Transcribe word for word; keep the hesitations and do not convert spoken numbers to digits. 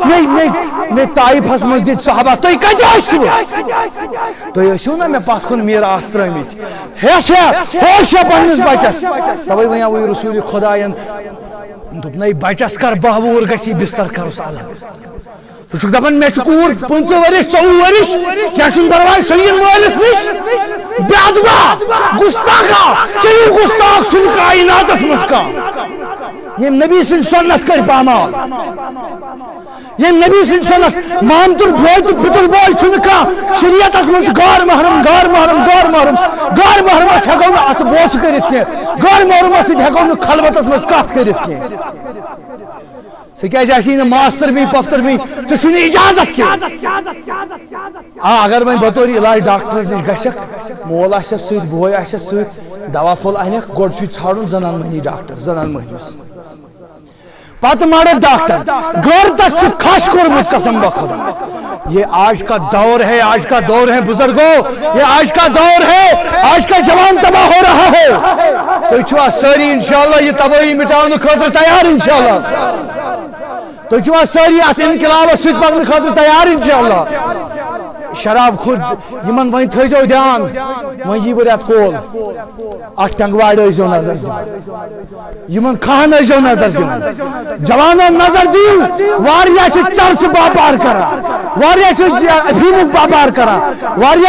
مےٚ مےٚ مےٚ طائفس منٛز دِتۍ صحابہ، تُہۍ کتہِ ٲسِو؟ تُہۍ ٲسِو نا مےٚ پتھ کُن میراث ترٲومٕتۍ؟ ہیٚس ہا، ہوش ہا پننِس بچس۔ توے وۄنۍ آوٕے رسول خداین دوٚپنَے، بچس کر بہہ وُہُر گژھی، بستر کرُس الگ۔ ژٕ چھُکھ دپان مےٚ چھُ کوٗر پٕنٛژٕہ ؤرِش، ژوٚوُہ ؤرِش، کینٛہہ چھُنہٕ پرواے، سۄ یِن مٲلِس نِش۔ بے ادبا، گستاخا، ژےٚ ہیوٗ گستاخ چھُنہٕ کائناتس منٛز کانٛہہ۔ ییٚمۍ نبی سٕنٛدۍ سنت کٔرۍ پامال، ییٚمۍ نبی سٕنٛدۍ سنت مامتُر بوے تہٕ پِتُر بوے چھُنہٕ کانٛہہ۔ شریعتس منٛز چھُ غٲر محرم، غٲر محرم، غٲر محرم، غٲر محرمس ہٮ۪کو نہٕ اتھٕ بوسہٕ کٔرِتھ کینٛہہ، غٲر محرمس سۭتۍ ہٮ۪کو نہٕ خلوتس منٛز کتھ کٔرِتھ کینٛہہ۔ ژٕ کیازِ آسی نہٕ ماستٕر بی پۄپھتٕر بی؟ ژےٚ چھُے نہٕ اجازت کینٛہہ۔ آ، اگر وۄنۍ بطور علاج ڈاکٹرس نِش گژھکھ، مول آسٮ۪س سۭتۍ، بوے آسٮ۪س سۭتۍ، دوا پھوٚل انکھ، گۄڈٕ چھُے ژھانڈُن زنان مٔہنی ڈاکٹر، زنان مٔہنِس۔ پتہٕ مارو ڈاکٹر، غٲرتس چھُ کھش کوٚرمُت قسم بخدا۔ یہ آج کا دور ہے، آج کا دور ہے بزرگوں، یہ آج کا دور ہے، آج کا جوان تباہ ہو رہا ہے۔ تُہۍ چھِوا سٲری انشاءاللہ یہ تبٲہی مٹاونہٕ خٲطرٕ تیار انشاءاللہ؟ تُہۍ چھِوا سٲری اتھ انقلابس سۭتۍ پکنہٕ خٲطرٕ تیار انشاءاللہ؟ شراب خور، یِمن وۄنۍ تھٲیزیو دیان، وۄنۍ یی ؤرۍ اتھ کول، اتھ ٹنگوارِ ٲسۍزیو نظر دِوان، یِمن کھہن ٲسۍزیو نظر دِوان۔ جوانو نظر دِیِو، واریاہ چھِ چرسہٕ باپار کران، واریاہ چھِ افیٖمُک باپار کران، واریاہ